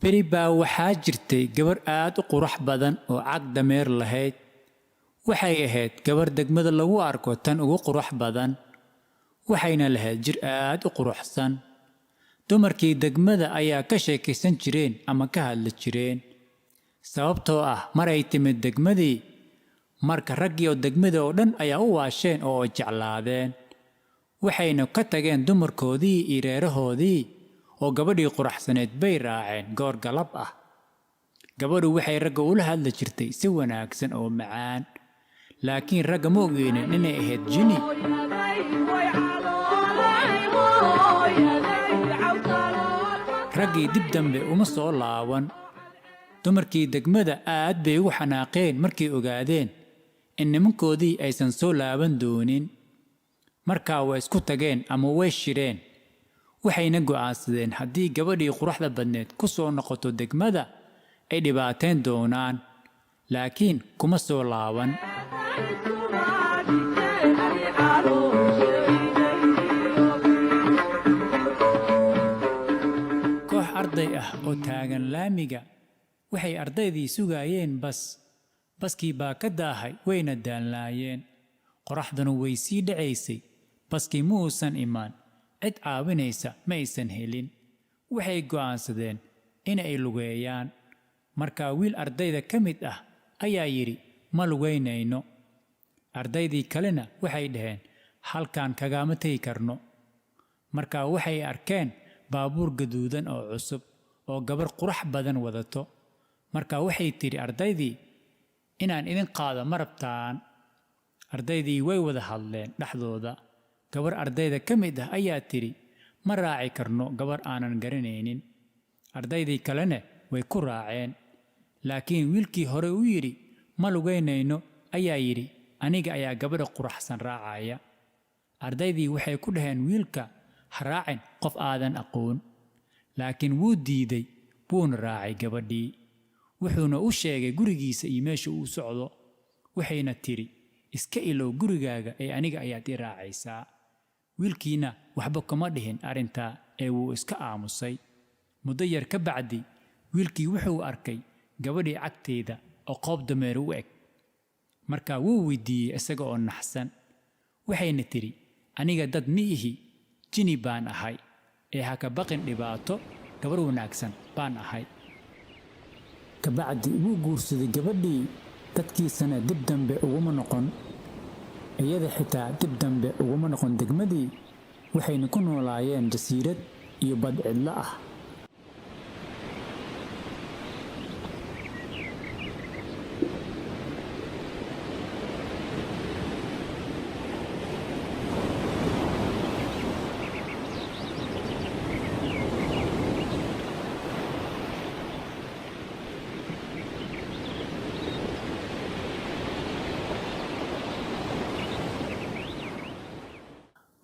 Beri baa waxaa jirtay gabar aad u qurux badan oo cag dameer lahayd. Waxay ahayd gabar degmada lagu arko tan ugu qurux badan, waxayna lahayd jir aad u quruxsan. Dumarkii degmada ayaa ka sheekaysan jireen ama ka hadli jireen, sababtoo ah mar ay timid degmadii, marka raggii oo degmada oo dhan ayaa u waasheen oo ay jeclaadeen. Waxayna ka tageen dumarkoodii iyo reerahoodii oo gabadhii quraxsaneed bay raaceen goor galab ah. Gabadhu waxay ragga ula hadli jirtay si wanaagsan oo macaan, laakiin ragga ma ogeynin inay ahayd jini. Raggii dib dambe uma soo laaban. Dumarkii degmada aad bay ugu xanaaqeen markay ogaadeen in nimankoodii aysan soo laaban doonin. Markaa way isku tageen ama way shireen, waxayna go'aansadeen haddii gabadhii quruxda badneed ku soo noqoto degmada ay dhibaateyn doonaan, laakiin kuma soo laaban. Koox arday ah oo taagan laamiga waxay ardaydii sugaayeen bas. Baskii baa ka daahay, wayna daalnaayeen, qoraxduna way sii dhacaysay. Baskii ma uusan imaan, cid caawinaysa ma aysan helin. Waxay go'aansadeen in ay lugeeyaan. Markaa wiil ardayda ka mid ah ayaa yidhi, "Ma lugaynayno." Ardaydii kalena waxay dhaheen, "Halkaan kagama tegi karno." Markaa waxay arkeen baabuur gaduudan oo cusub oo gabar qurux badan wadato. Markaa waxay tidhi ardaydii, "Inaan idin qaado ma rabtaan?" Ardaydii way wada hadleen dhexdooda. Gabar ardayda ka mid ah ayaa tidhi, "Ma raaci karno gabar aanan garanaynin." Ardaydii kalena way ku raaceen, laakiin wiilkii hore u yidhi, "Ma lugaynayno," ayaa yidhi, "Aniga ayaa gabadha quraxsan raacaya." Ardaydii waxay ku dhaheen wiilka, "Ha raacin qof aadan aqoon." Laakiin wuu diiday, wuuna raacay gabadhii, wuxuuna u sheegay gurigiisa iyo meesha uu socdo. Waxayna tidhi, "Iska ilow gurigaaga ee aniga ayaad i raacaysaa." Wiilkiina waxba kama dhihin arrintaa ee wuu iska aamusay. Muddo yar ka bacdi wiilkii wuxuu arkay gabadhii cagteeda oo qoob dameer u eg. Markaa wuu weydiiyey isaga oo naxsan. Waxayna tidhi, "Aniga dad ma ihi, jini baan ahay, ee ha ka baqin dhibaato, gabar wanaagsan baan ahay." Kabacdi wuu guursaday gabadhii, dadkiisana dib dambe uguma noqon. Iyada xitaa dib dambe uguma noqon degmadii, waxayna ku noolaayeen jasiirad iyo bad cidlo ah.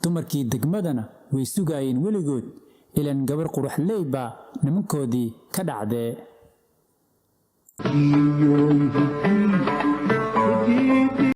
Dumarkii degmadana way sugaayeen weligood, ilaan gabar quruxley baa nimankoodii ka dhacdee.